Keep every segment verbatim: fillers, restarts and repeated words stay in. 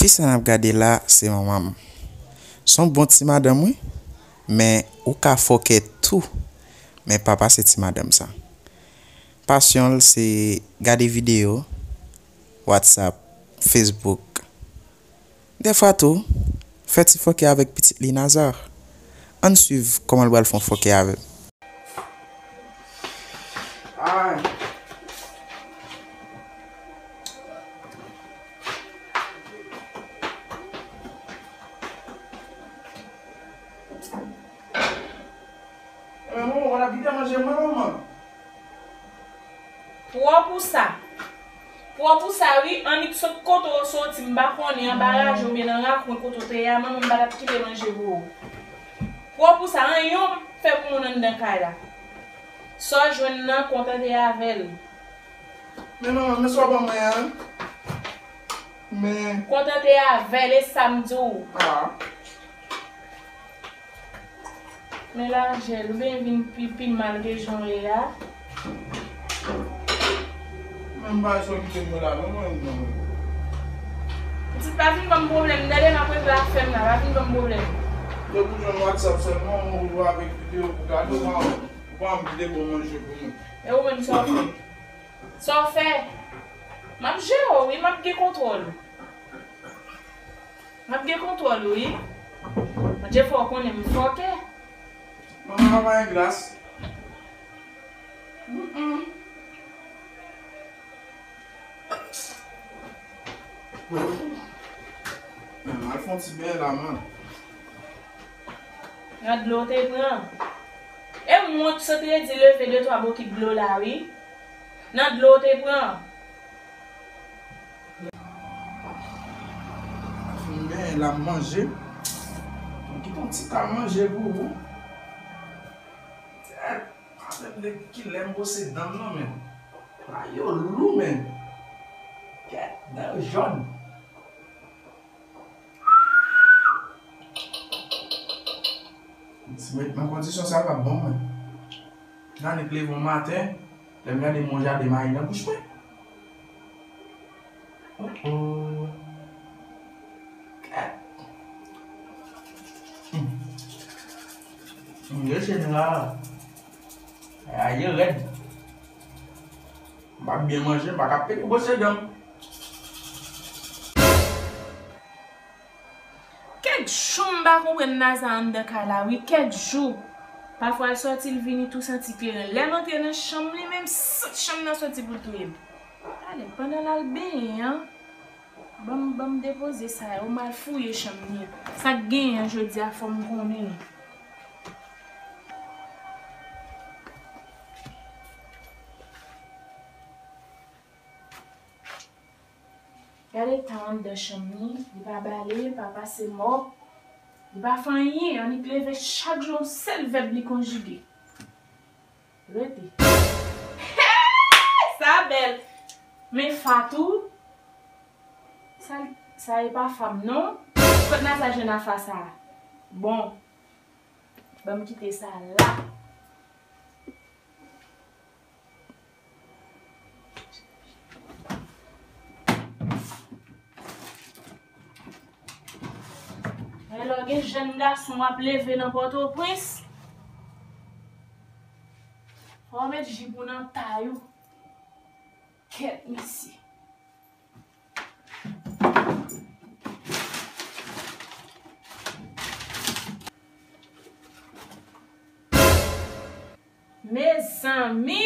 Ti sa n ap gade la, se manman m. Se yon bon ti madanm, wi. Men ou ka fòkè tou. Men pa pase ti madanm sa. Pasyon l se gade videyo, WhatsApp, Facebook. Dèfwa tou, fè ti fòkè avèk pitit li Nazar. Ann swiv kòman l pral fè yon fòkè avè l. Ay. Ebyen, manman, w ap kite manje mwen, manman? Pwòp ou sa? Pwòp ou sa, wi, annik sot kote w soti, m pa konnen, anba raje oubyen nan rakwen kote w te ye a, manman m pa t ap kite manje pou ou. Pwòp ou sa, anyen w p ap fè pou moun anndan kay la. Sa w jwenn nan, kontante avè l. Men manman, men sa w ban mwen an. Men. Kontante avè l, e sa m di w. Ah. Men lajè l, oubyen vin pi, pi mal ke jan w ye a. Men m pa jwe kite mwen la, non, mwen, non. Pitit, pa vin ban m pwoblèm, tande m ap regle afè m la, pa vin ban m pwoblèm. Depi w jwenn WhatsApp sèlman, ou jwe avèk videyo pou gade, ou pa, ou pa anvi de bon manje pou nou. E ou menm, sa w fè? Sa w fè? M ap jere w, wi, m ap gen kontwòl ou. M ap gen kontwòl ou, wi. Bondye fè w konnen m fòkè. Manman, pa gen glas. Mm-mm. Men, al fè yon ti beny la, man. Nan dlo w te pran. E m wont sot redi leve de twa bokit dlo la, wi. Nan dlo w te pran. Fin beny la, m manje. Mwen kite yon ti ka manje pou ou. Tèt, pa tande kilè m bwose dan m nan, men. Pay yo lou, men. Tèt, dan yo jòn. Si m ret nan kondisyon sa, l p ap bon, mwen. Nan nèg leve yon maten, lè m gade m wè yon jaden mayi nan bouch mwen. Oh, oh. Gad. Hmm. M rete la. Aye rèd. M ap byen manje, m pa ka pete bwose dan m. Kèk jou m pa konprann Naza anndan kay la, wi, kèk jou. Pafwa l sòti, l vini tou santi pye l. Lè m antre nan chanm li, menm sant chanm nan soti pou l touye m. Talè, pandan l al benyen an, ban m, ban m depoze sa yo, m al fouye chanm li. Sa k genyen an jodi a, fò m konnen. Gade eta anndan chanm li, li pa bale, pa pase mòp, li pa fè anyen, annik leve chak jou yon sèl vèb li konjige. Rete. Hey! Sa bèl! Men Fatou, sa, sa e pa fanm non. Kot Naza jwenn afè sa a? Bon, ban m kite sa la. Alò, gen jèn gason w ap leve nan Pòtoprens, fò w met jip ou nan tay ou. Kèt, mesye. Mezanmi!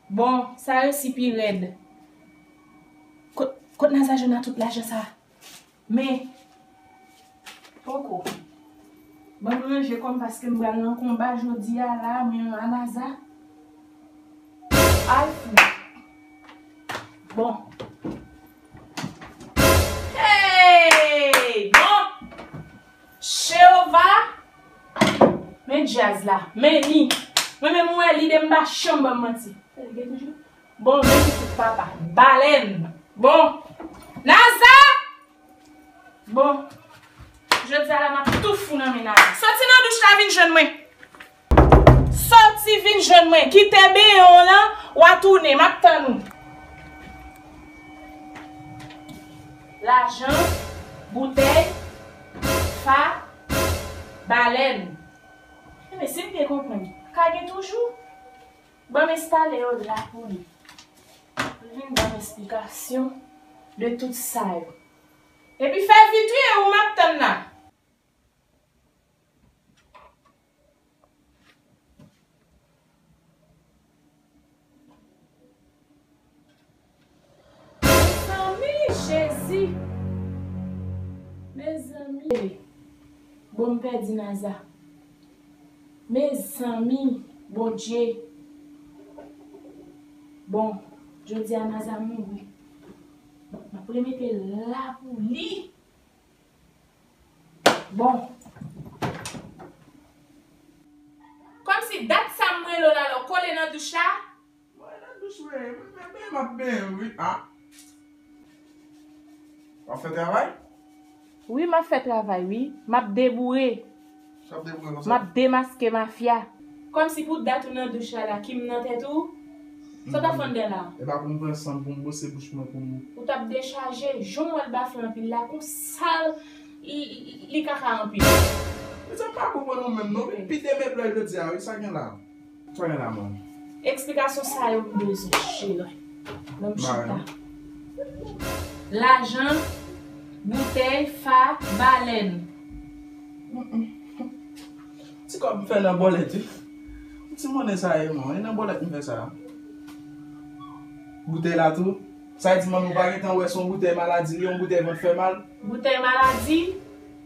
Bon, sa resi pi rèd. Kot, kot Naza jwenn tout lajan sa? Men, poko. Ban m ranje kò m paske m pral nan konba jodi a la, mwen a Naza. Ay, fou. Bon. Hey! Bon! Jewova! Men djaz la. Men li. Mwen menm, mwen wè lide m pa janm ban m manti. Bon, men pitit papa. Balèn. Bon. Naza! Bon, jodi a la m ap tou fou nan men Naza. Soti nan douch la, vin jwenn mwen. Soti, vin jwenn mwen. Kite benyen w lan, w a tounen. M ap tann ou. Lajan, boutèy, fa, balèn. Enben, si m byen konprann, ka gen toujou? Ban m enstale yo la pou li. Pou l vin ban m esplikasyon de tout sa yo. Epi fè vit wi, e ou m ap tann la. Mezanmi, Jezi! Mezanmi! Bon, m pèdi Naza. Mezanmi, Bondye! Bon, jodi a Naza mouri. M ap remete l la pou li. Bon. Kòmsi dat sa m rele w la, lè w kole nan douch la. Mwen nan douch, wi. Mwen, mwen, mwen, m ap benyen, wi. A. W ap fè travay? Wi, m ap fè travay, wi. M ap deboure. Sa ap deboure konsa? M ap demaske mafya. Kòmsi pou dat ou nan douch la, la, Kim nan tèt ou? Sa w t ap fè anndan la? E pa pou m pran san m, pou m bwose bouch mwen, pou m... Ou t ap dechaje, jan w wè l bafle anpil la, konsa l, li, li, li kaka anpil. Mezanmi, m pa konprann ou menm, non. Pi demen plè jodi a, wi, sa gen la? Sa gen la, man? Eksplikasyon sa yo m bezwen, cheri. Nan m chita. Lajan, boutèy, fa, balèn. Ti kòb m fè nan bòlèt, wi. Ti monnen sa ye, man. E nan bòlèt m fè sa. Boutèy la tou. Sa vle di manmi w pa gentan wè se yon boutèy maladi li ye, yon boutèy vant fè mal? Boutèy maladi?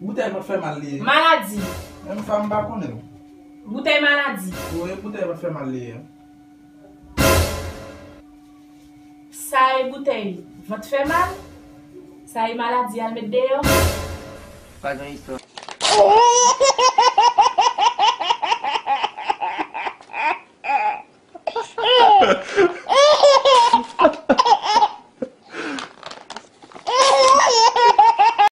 Boutèy vant fè mal li ye. Maladi. Menm fanm pa konnen. Boutèy maladi. Wi, boutèy vant fè mal li ye. Sa e boutèy vant fè mal? Sa e maladi al met deyò? Pa gen istwa.